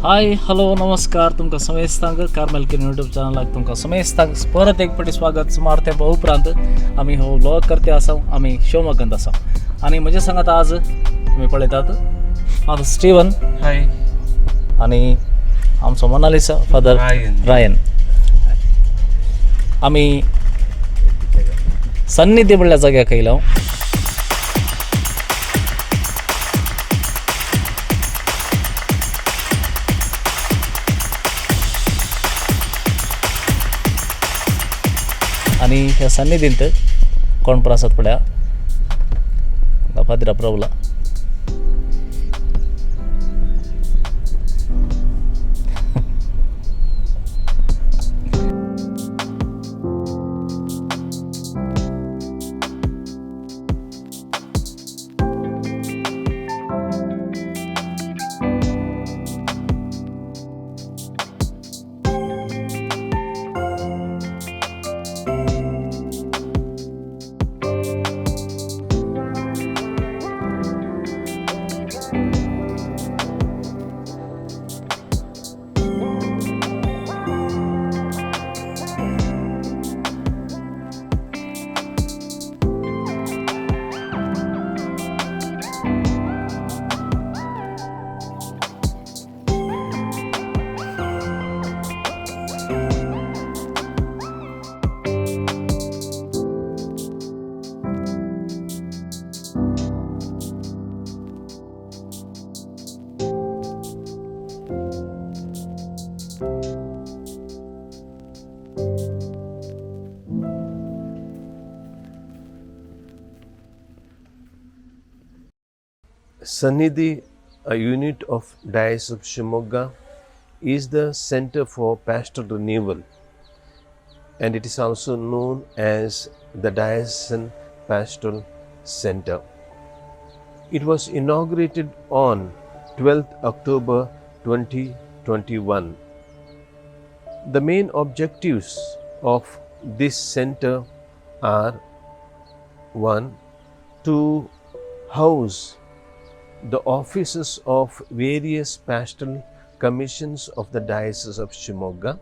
Hi hello नमस्कार तुमकां समेस्तांक Carmel किरण YouTube चॅनलाक तुमकां समेस्तांक परत एक फावटी स्वागत. सुमार तेंपा उपरांत आमी हो व्लॉग करते आसा. आमी शिवमोग्गांत आसा आनी म्हज्या सांगात आज तुमी पळयतात फादर स्टीवन हाय. आनी आमचो Mona Lisa father Ryan. Ryan. आमी सन्निधी म्हणल्या जाग्याक येयला. आनी ह्या सन्निधींत कोण प्रसाद पळया फादरा प्रभुला. Sannidhi, a unit of Diocese of Shimoga, is the center for pastoral renewal, and it is also known as the Diocesan Pastoral Center. It was inaugurated on 12th October 2021. The main objectives of this center are: 1. To house the offices of various pastoral commissions of the Diocese of Shimoga,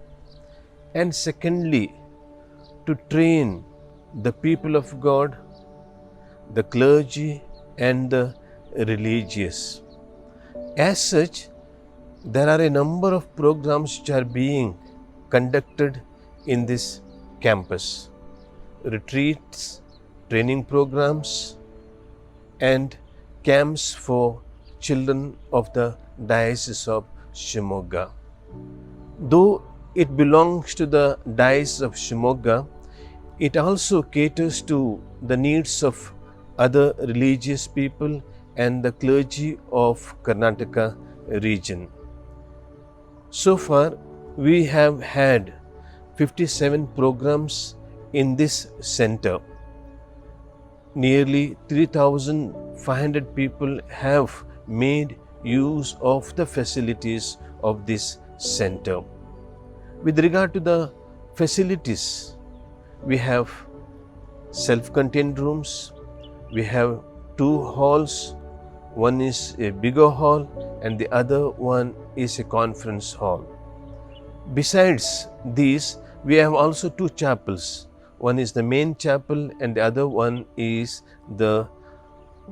and secondly, to train the people of God, the clergy and the religious. As such, there are a number of programs which are being conducted in this campus: retreats, training programs, and camps for children of the Diocese of Shimoga. Though it belongs to the Diocese of Shimoga, it also caters to the needs of other religious people and the clergy of Karnataka region. So far, we have had 57 programs in this center. Nearly 3,500 people have made use of the facilities of this center. With regard to the facilities, we have self-contained rooms, we have 2 halls, one is a bigger hall and the other one is a conference hall. Besides these, we have also 2 chapels. One is the main chapel and the other one is the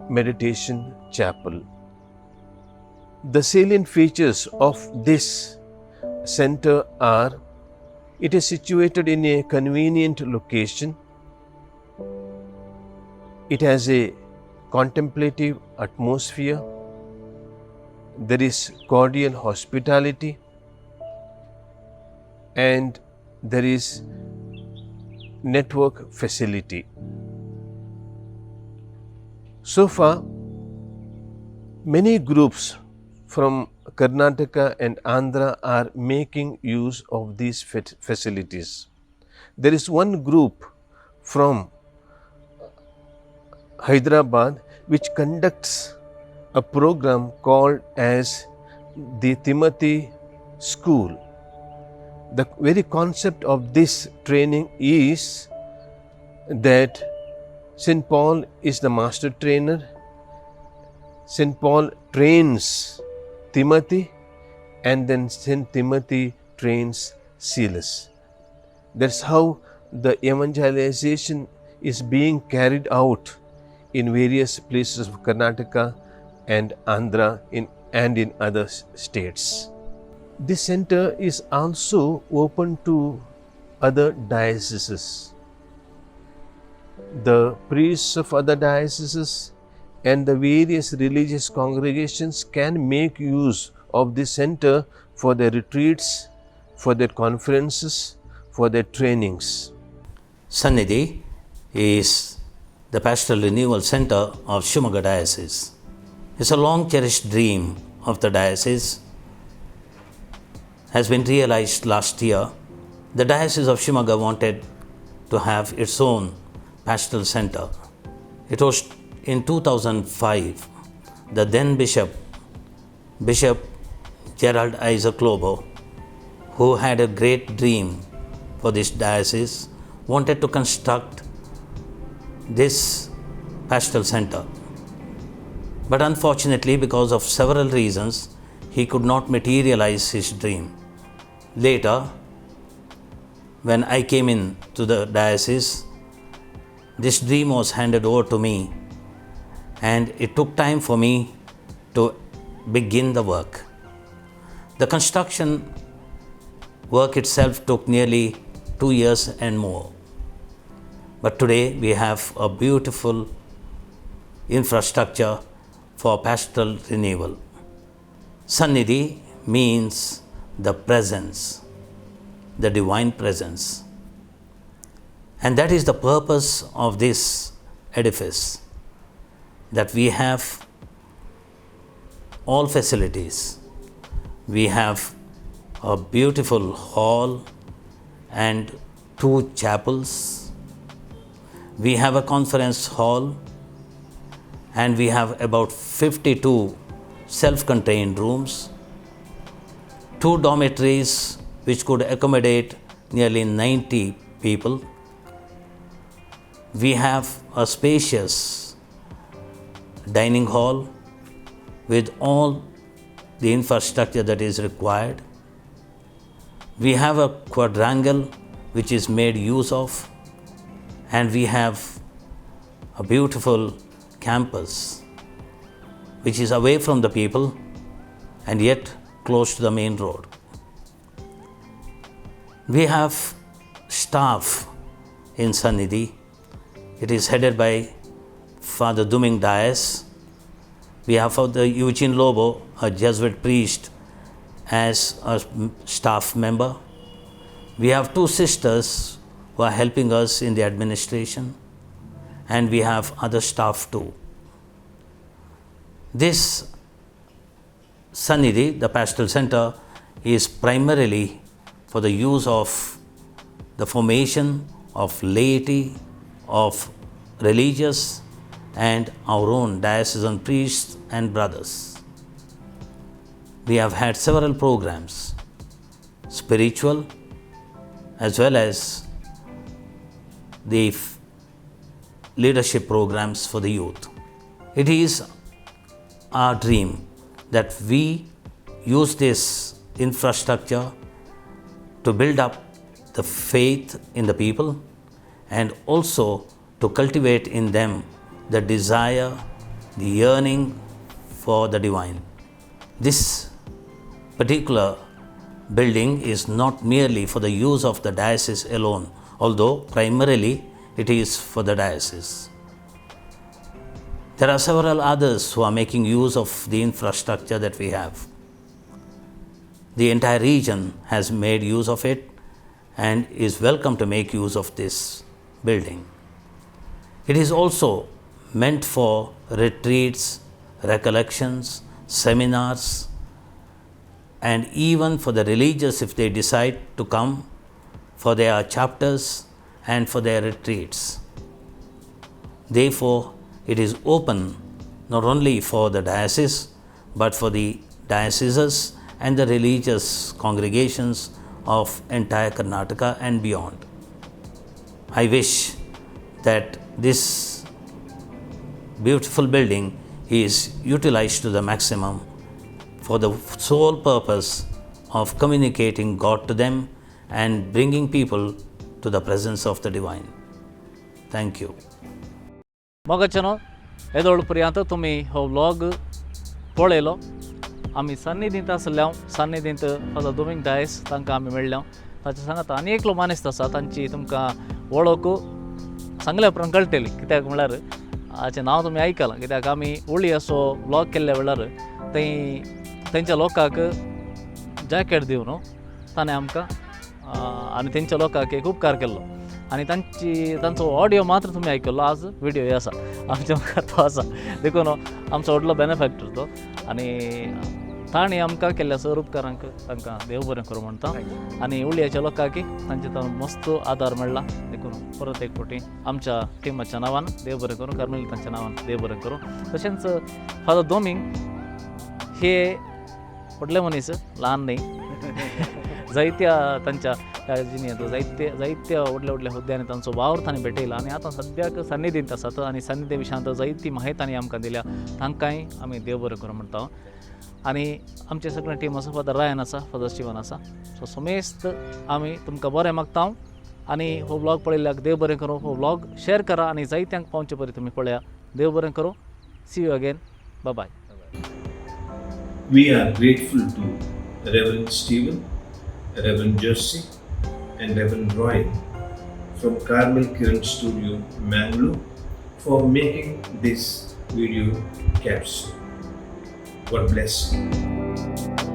meditation chapel. The salient features of this center are: it is situated in a convenient location, it has a contemplative atmosphere, there is cordial hospitality, and there is network facility. So far, many groups from Karnataka and Andhra are making use of these facilities. There is one group from Hyderabad which conducts a program called as the Timothy School. The very concept of this training is that St. Paul is the master trainer. St. Paul trains Timothy and then St. Timothy trains Silas. That's how the evangelization is being carried out in various places of Karnataka and Andhra and in other states. This center is also open to other dioceses. The priests of other dioceses and the various religious congregations can make use of this center for their retreats, for their conferences, for their trainings. Sannidhi is the Pastoral Renewal Center of Shimoga Diocese. It's a long cherished dream of the diocese, has been realized last year. The Diocese of Shimoga wanted to have its own pastoral center. It was in 2005, the then Bishop, Bishop Gerald Isaac Lobo, who had a great dream for this diocese, wanted to construct this pastoral center. But unfortunately, because of several reasons, he could not materialize his dream. Later, when I came in to the diocese, this dream was handed over to me, and it took time for me to begin the work. The construction work itself took nearly 2 years and more. But today we have a beautiful infrastructure for pastoral renewal. Sannidhi means the presence, the divine presence. And that is the purpose of this edifice, that we have all facilities. We have a beautiful hall and 2 chapels. We have a conference hall, and we have about 52 self-contained rooms, 2 dormitories which could accommodate nearly 90 people. We have a spacious dining hall with all the infrastructure that is required. We have a quadrangle which is made use of, and we have a beautiful campus which is away from the people and yet close to the main road. We have staff in Sannidhi. It is headed by Father Duming Dias. We have Father Eugene Lobo, a Jesuit priest, as a staff member. We have 2 sisters who are helping us in the administration, and we have other staff too. This Sannidhi, the pastoral center, is primarily for the use of the formation of laity, of religious, and our own diocesan priests and brothers. We have had several programs, spiritual as well as the leadership programs for the youth. It is our dream that we use this infrastructure to build up the faith in the people and also to cultivate in them the desire, the yearning for the divine. This particular building is not merely for the use of the diocese alone, although primarily it is for the diocese. There are several others who are making use of the infrastructure that we have. The entire region has made use of it and is welcome to make use of this building. It is also meant for retreats, recollections, seminars, and even for the religious if they decide to come for their chapters and for their retreats. Therefore, it is open not only for the diocese, but for the dioceses and the religious congregations of entire Karnataka and beyond. I wish that this beautiful building is utilized to the maximum for the sole purpose of communicating God to them and bringing people to the presence of the divine. Thank you. मोगाचेनो येदोळ पर्यंत तुमी हो vlog पळयलो. आमी सान्निधींत आसले. सान्निधींत father Doming Dias तांकां आमी मेळ्ळ्या. ताच्या सांगात आनी एकलो मानेस्त आसा, तांची तुमकां वळख सांगल्या उपरांत कळटली. कित्याक म्हळ्यार हाचें नांव तुमी आयकलां, कित्याक आमी होळी असो व्लॉग केल्ल्या वेळार थंय थंयच्या लोकांक जॅकेट दिवन ताणें आमकां आनी तेंच्या लोकांक एक उपकार केल्लो आनी तांची तांचो ऑडियो मात्र तुमी आयकल्लो. आज व्हिडियो आसा आमच्या मुखार, तो आसा. देखून आमचो व्हडलो बेनिफॅक्टर तो आनी ताणें आमकां केल्ल्या सर उपकारांक तांकां देव बरें करूं म्हणटा. आनी उळयाच्या लोकांक तांचे तो मस्त आदार मेळ्ळा. देखून परत एक फावटी आमच्या टिमाच्या नांवान देव बरें करूं, कार्मेलितांच्या नांवान देव बरें करूं. तशेंच फादर दोमींग हे व्हडले मनीस, ल्हान न्ही. जायत्या तांच्या ह्या जिणेंत जायते जायत्या व्हडल्या व्हडल्या हुद्द्यांनी तांचो वावर तांणी भेटयला आनी आतां सद्याक सान्निधींत आसात आनी सान्निधी विशयांत जायती माहिती तांणी आमकां दिल्या. तांकांय आमी देव बरें करूं म्हणटा. आनी आमचे सगळे टीम आसा, फादर रायन आसा, फादर स्टिवन आसा. सो समेस्त आमी तुमकां बरें मागता आनी हो व्लॉग पळयल्ल्याक देव बरें करूं. हो व्लॉग शेअर करा आनी जायत्यांक पावचे परी तुमी पळया. देव बरें करूं. See you again. Bye. We are grateful to Reverend Stephen, Reverend Jersey, and Reverend Roy from Carmel Kiran Studio, Mangalore, for making this video capsule. God bless you.